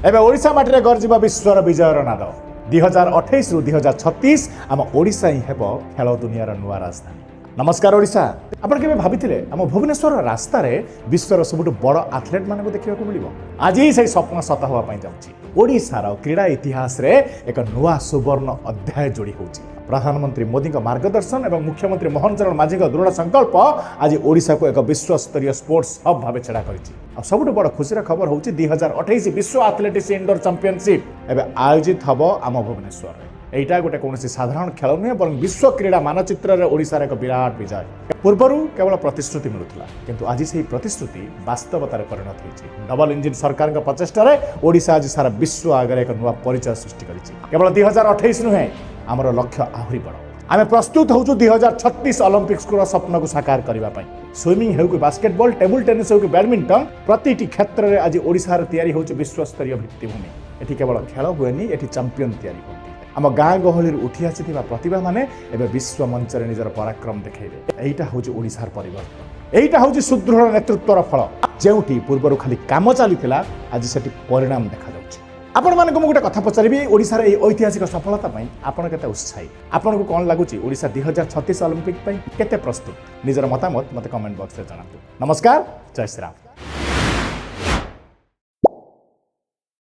ଏବେ ଓଡ଼ିଶା ମାଟିରେ ଗର୍ଜିବ ବିଶ୍ୱର ବିଜୟର ନାଦ। 2028ରୁ 2036 ଆମ ଓଡ଼ିଶା ହିଁ ହେବ ଖେଳ ଦୁନିଆର ନୂଆ ରାଜଧାନୀ। ନମସ୍କାର ଓଡ଼ିଶା। ଆପଣ କେବେ ଭାବିଥିଲେ ଆମ ଭୁବନେଶ୍ୱର ରାସ୍ତାରେ ବିଶ୍ୱର ସବୁଠୁ ବଡ଼ ଆଥଲେଟ୍ମାନଙ୍କୁ ଦେଖିବାକୁ ମିଳିବ? ଆଜି ସେଇ ସ୍ୱପ୍ନ ସତ ହେବା ପାଇଁ ଯାଉଛି। ଓଡ଼ିଶାର କ୍ରୀଡ଼ା ଇତିହାସରେ ଏକ ନୂଆ ସୁବର୍ଣ୍ଣ ଅଧ୍ୟାୟ ଯୋଡ଼ି ହେଉଛି। ପ୍ରଧାନମନ୍ତ୍ରୀ ମୋଦିଙ୍କ ମାର୍ଗଦର୍ଶନ ଏବଂ ମୁଖ୍ୟମନ୍ତ୍ରୀ ମୋହନ ଚରଣ ମାଝୀଙ୍କ ଦୃଢ଼ ସଂକଳ୍ପ ଆଜି ଓଡ଼ିଶାକୁ ଏକ ବିଶ୍ୱସ୍ତରୀୟ ସ୍ପୋର୍ଟସ ହବ୍ ଭାବେ ଛିଡ଼ା କରିଛି। ଆଉ ସବୁଠୁ ବଡ଼ ଖୁସିର ଖବର ହେଉଛି, 2028 ବିଶ୍ୱ ଆଥଲେଟିକ୍ସ ଇଣ୍ଡୋର ଚାମ୍ପିଅନସିପ୍ ଏବେ ଆୟୋଜିତ ହେବ ଆମ ଭୁବନେଶ୍ୱରରେ। ଏଇଟା ଗୋଟେ କୌଣସି ସାଧାରଣ ଖେଳ ନୁହେଁ, ବରଂ ବିଶ୍ୱ କ୍ରୀଡ଼ା ମାନଚିତ୍ରରେ ଓଡ଼ିଶାର ଏକ ବିରାଟ ବିଜୟ। ପୂର୍ବରୁ କେବଳ ପ୍ରତିଶ୍ରୁତି ମିଳୁଥିଲା, କିନ୍ତୁ ଆଜି ସେହି ପ୍ରତିଶ୍ରୁତି ବାସ୍ତବତାରେ ପରିଣତ ହୋଇଛି। ଡବଲ ଇଞ୍ଜିନ୍ ସରକାରଙ୍କ ପ୍ରଚେଷ୍ଟାରେ ଓଡ଼ିଶା ଆଜି ସାରା ବିଶ୍ୱ ଆଗରେ ଏକ ନୂଆ ପରିଚୟ ସୃଷ୍ଟି କରିଛି। କେବଳ 2028 ନୁହେଁ, ଆମର ଲକ୍ଷ୍ୟ ଆହୁରି ବଡ଼। ଆମେ ପ୍ରସ୍ତୁତ ହେଉଛୁ 2036 ଅଲିମ୍ପିକ୍ସର ସ୍ୱପ୍ନକୁ ସାକାର କରିବା ପାଇଁ। ସୁଇମିଂ ହେଉ କି ବାସ୍କେଟବଲ୍, ଟେବୁଲ ଟେନିସ୍ ହେଉ କି ବ୍ୟାଡମିଣ୍ଟନ, ପ୍ରତିଟି କ୍ଷେତ୍ରରେ ଆଜି ଓଡ଼ିଶାରେ ତିଆରି ହେଉଛି ବିଶ୍ୱସ୍ତରୀୟ ଭିତ୍ତିଭୂମି। ଏଠି କେବଳ ଖେଳ ହୁଏନି, ଏଠି ଚାମ୍ପିୟନ ତିଆରି ହୁଅନ୍ତି। ଆମ ଗାଁ ଗହଳିରୁ ଉଠି ଆସିଥିବା ପ୍ରତିଭାମାନେ ଏବେ ବିଶ୍ୱ ମଞ୍ଚରେ ନିଜର ପରାକ୍ରମ ଦେଖାଇବେ। ଏଇଟା ହେଉଛି ଓଡ଼ିଶାର ପରିବର୍ତ୍ତନ। ଏଇଟା ହେଉଛି ସୁଦୃଢ଼ ନେତୃତ୍ୱର ଫଳ। ଯେଉଁଠି ପୂର୍ବରୁ ଖାଲି କାମ ଚାଲିଥିଲା, ଆଜି ସେଠି ପରିଣାମ ଦେଖାଯାଉଛି। ଆପଣମାନଙ୍କୁ ମୁଁ ଗୋଟେ କଥା ପଚାରିବି। ଓଡ଼ିଶାର ଏହି ଐତିହାସିକ ସଫଳତା ପାଇଁ ଆପଣ କେତେ ଉତ୍ସାହୀ? ଆପଣଙ୍କୁ କ'ଣ ଲାଗୁଛି, ଓଡ଼ିଶା 2036 ଅଲିମ୍ପିକ୍ ପାଇଁ କେତେ ପ୍ରସ୍ତୁତ? ନିଜର ମତାମତ ମୋତେ କମେଣ୍ଟ ବକ୍ସରେ ଜଣାନ୍ତୁ। ନମସ୍କାର, ଜୟ ଶ୍ରୀରାମ।